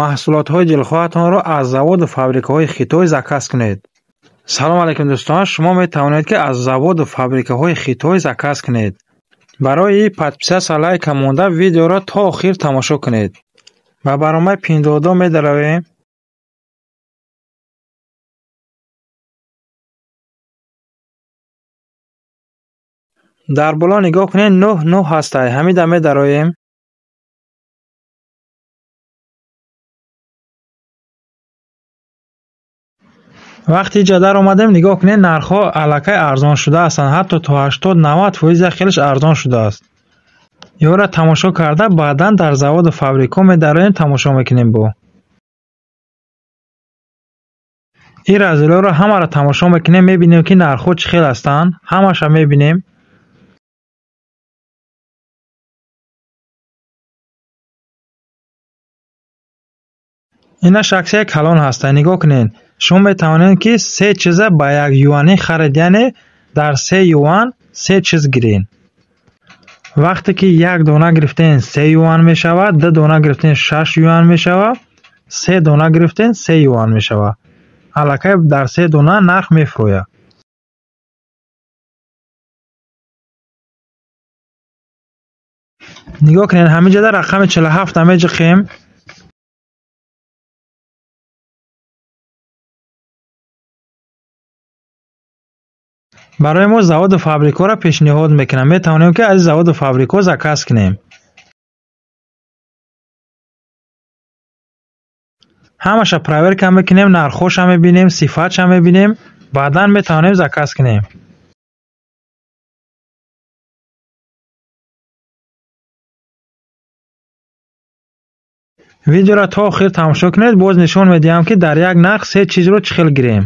Маҳсулотҳои дилхоҳатонро аз заводу фабрикаҳои Хитой заказ кунед. Салом алейкум, дӯстон! Шумо метавонед, ки аз заводу фабрикаҳои Хитой заказ кунед. Барои подписаться, лайка монда, видеоро то охир тамошо кунед. Ба барномаи Пиндуодуо медаравем. Дар боло нигоҳ кунед, нӯҳ нӯҳ ҳастай. Ҳамида медароем. Вақте иҷа даромадем, нигоҳ кунед, нархҳо аллакай арзон шуда ҳастанд, ҳатто то 80-90% як хелаш арзон шудааст. Ёра тамошо карда, баъдан дар заводу фабрикҳо медароем, тамошо мекунем. Бо ин разделҳоро ҳамаро тамошо мекунем, мебинем, ки нархҳо чӣ хел ҳастанд, ҳамаша мебинем. Инаш аксияи калон ҳаста, нигоҳ кунед. Шумо метавонед, ки се чиза ба 1 юанӣ харед, яъне дар 3 юан се чиз гиред. Вақте ки як дона гирифтен, 3 юан мешавад, ду дона гирифтен, 6 юан мешавад, се дона гирифтен, 3 юан мешавад. Аллакай дар се дона нарх мефурӯяд. Нигоҳ кунед, ҳамин ҷода рақами 47-а меҷиқем. Барои мо заводу фабрикҳоро пешниҳод мекунам. Метавонем, ки аз заводу фабрикҳо заказ кунем. Ҳамаша проверка мекунем, нархҳоша мебинем, сифатша мебинем, баъдан метавонем заказ кунем. Видеоро то охир тамошо кунед, боз нишон медиҳам, ки дар як нарх се чизро чӣ хел гирем.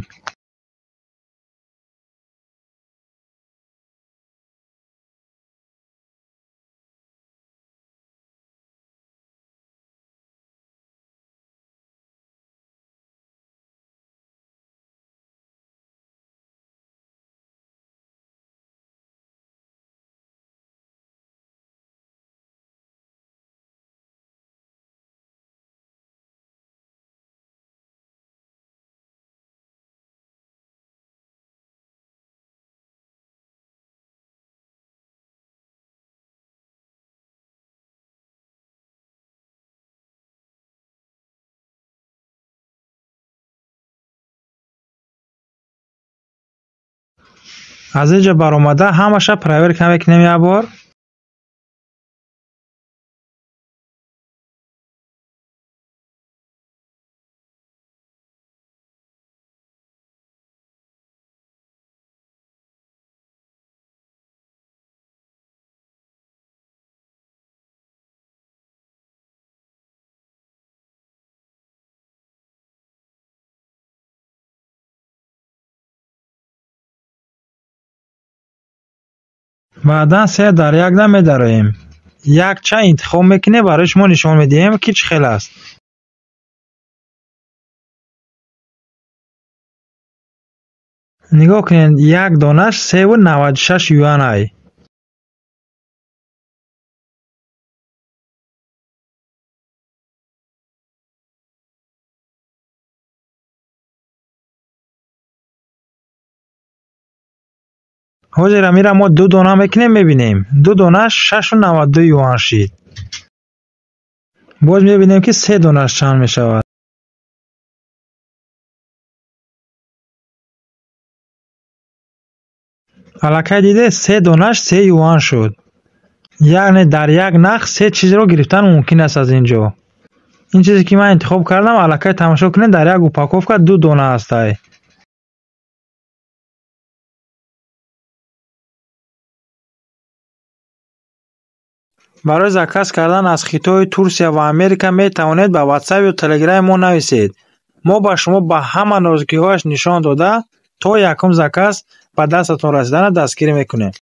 Аз инҷа баромада, ҳамаша проверка мекунем як бор. Баъдан се дар якда медароем, як чай интихоб мекунем, барои шумо нишон медиҳем, ки чӣ хел аст. Нигоҳ кунед, як донаш 3,96 юанай. Ҳозир амира мо ду дона мекунем, мебинем, ду донаш 6,92 юан шид. Боз мебинем, ки се донаш чанд мешавад. Аллакай диде, се донаш 3 юан шуд, яъне дар як нарх се чизро гирифтан мумкин аст. Аз ин ҷо ин чизе, ки ман интихоб кардам, аллакай тамошо кунед, дар як упаковка ду дона ҳастай. Барои заказ кардан аз Хитой, Турсия ва Америка метавонед ба Ватсап ё Телеграми мо нависед. Мо ба шумо ба ҳама нозукиҳояш нишон дода, то якум заказ ба дастатон расидана дастгирӣ мекунем.